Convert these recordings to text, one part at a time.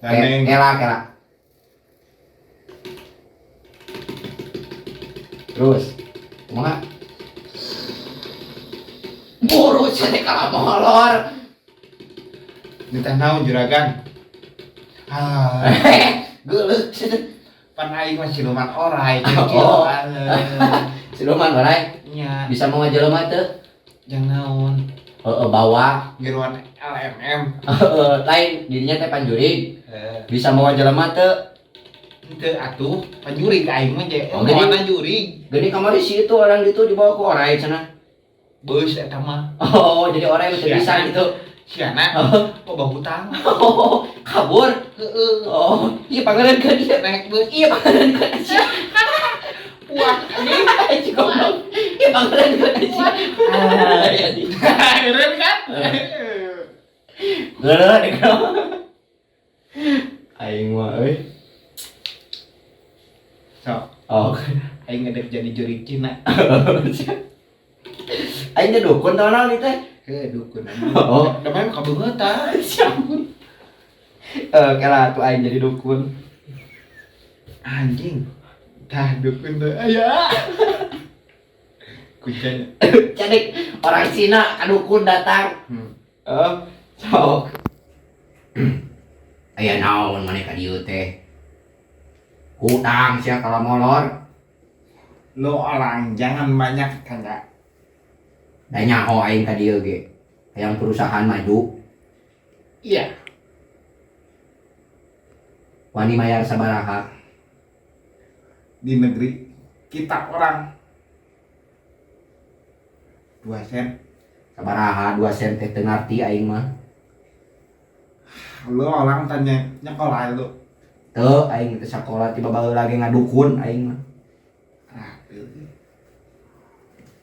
Gandeng. Kela kela. Terus, kumaha? Buru sia teh kalah molor. Nitah naon juragan? Ah, Geuleuh sia teh. Pan aing mah siluman orai. Oh. Siluman orai. Nya, Bisa mawa jelema teu? jang naon? Heeh, bawa. Ngiruan LMM. Heeh, lain dirinya teh panjurig. Eh, Bisa mawa jelema teu? Henteu atuh, panjurig aing mah je. Oh, gini. Mawana jurig. Gini kamari si itu orang itu dibawa ke orai cenah. Beus eta mah. Oh, jadi orai mah teu bisa gitu. Siana, loba hutang. Oh, kabur. Heeh. Oh, iya pangeran ke dia. Naik bus. Iya pangeran ke dia. Wah, anjing. Anjing goblok. Iya pangeran ke dia. Ah, iya. Keren kan? Geuleuh deh kau. Aing mah euy. Sok, Oh. aing ngedek jadi jurig Cina. Aing teh dukun tau naon ieu teh. Heuh, dukun anjing. Oh. Da mah kabeungeut tah. Eh, kela tuh aing jadi dukun. Anjing. Tah dukun teh aya. Kucing. Jadi orang Cina ka dukun datang. Eh, sok. Aya naon maneh ka dieu teh? Hutang sia kalau molor. Lo orang jangan banyak tanya. Da nyaho aing ka dieu ge. Hayang perusahaan maju. Iya. Wani mayar sabaraha? Di negeri kita orang 2 sen. Sabaraha 2 sen teh teu ngarti aing mah. Lo orang tanya nyekolah lo. Teu aing teh sakola tiba baheula lagi ngadukun aing mah. Ah, teu.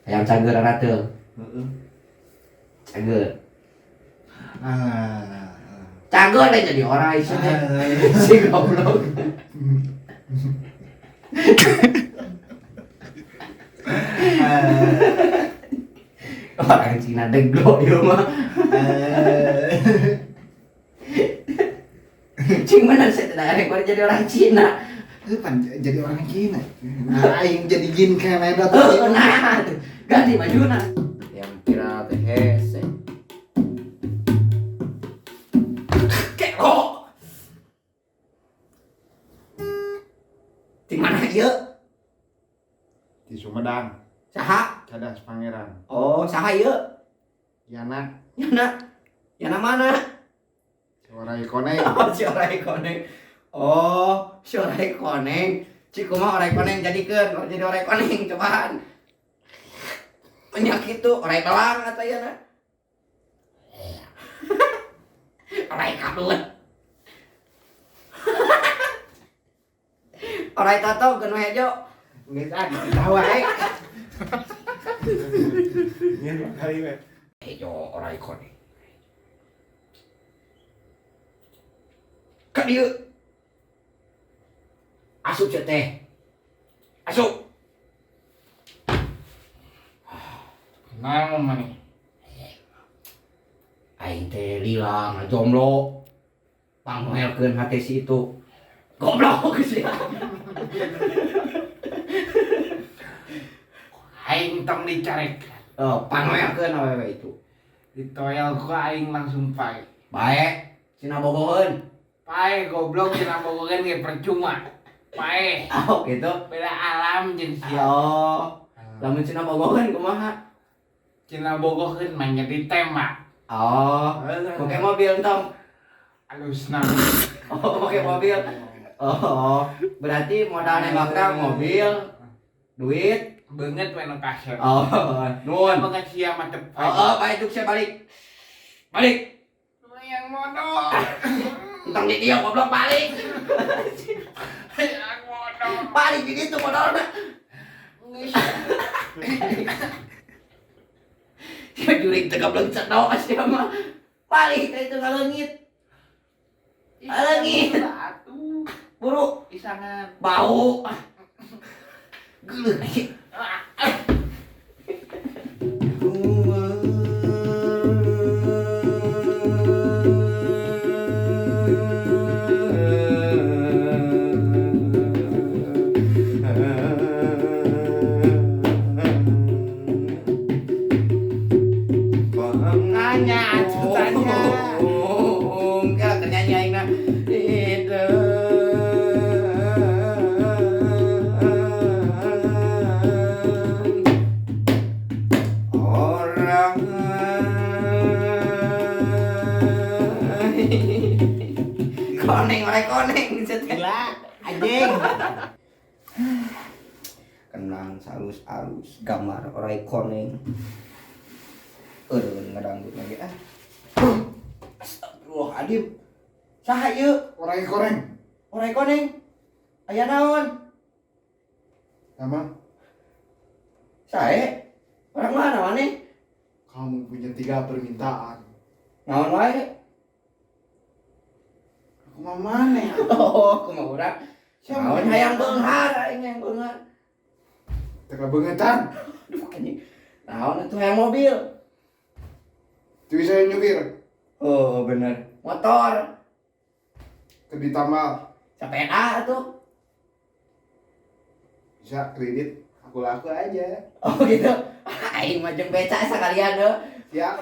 Hayang cager ara teu. Heeh. Cager. Ah. Cager teh jadi orai sia teh. Si goblok. Orang Cina deglo ieu mah. Cing bener saya tidak ada yang jadi orang Cina. Pan jadi orang Cina. Nah, aing jadi jin Kanada Oh, nah, ganti bajuna. Yang viral teh hese. Keko. Di mana ieu? Di Sumedang, Saha? Cadas Pangeran. Oh, saha ieu? Yana, Yana. Yana mana? Orai koneng. Oh, si orai koneng. Oh, si orai koneng. Cik kumaha orai koneng jadikeun, jadi orai koneng cobaan. Banyak itu orai belang atau ya na? Orai kadut. Orai tato geun hejo. Geus ah ditawa eh. Ngeun kali we. Hejo orai koneng. Ka dieu. Asup sia teh. Asup. Naon maneh? Aing teh lila ngajomblo. Pangmoelkeun hate si itu. Goblok sia. Aing tong dicarek. Oh, pangmoelkeun awewe itu. Ditoel ku aing langsung pae. Bae, cina bogoheun. Pae goblok cina bogoheun ge percuma. Pae. Oh, gitu. Beda alam jeung sia. Oh, lamun cina bogoheun kumaha? Cina bogoheun mah jadi tema. Oh, pakai mobil entong. Alusna. Oh, pakai mobil. Oh, berarti modal nembakna mobil, duit. Beungeut we nu kasep. Oh, nuhun. Beungeut sia mah teu Oh, oh, baik sia balik. Balik. Yang modal. Entong di dieu goblok balik. Yang modal. Balik di ditu modalna. Sia jurig teh goblok cedok sia mah. Balik ka itu ngaleungit. Ngaleungit. Atuh. Buru Isangan. bau. Geuleuh. Bingung kira keur nyanyi aing na. Hideung. Orang koneng, orai koneng. Gila, anjing. Kenang salus-alus gambar orai koneng. Eureun ngadangdut lagi ah. Astagfirullahaladzim. Saha ieu? Orai koreng. Orai koneng. Aya naon? Sama. Sae. Orang mana maneh? Kamu punya tiga permintaan. Naon wae? Aku mau mana ya? Oh, kumaha urang? Siapa? Naon hayang beunghar, aing hayang beunghar. Teka beungetan. Aduh, anjing. Naon atuh hayang mobil? Tuh bisa nyupir. Oh, bener. Motor. Kredit tambal. Sepeda atuh. Bisa kredit. Aku laku aja. Oh gitu. Aing mah jeung beca sakalian deh. Siap.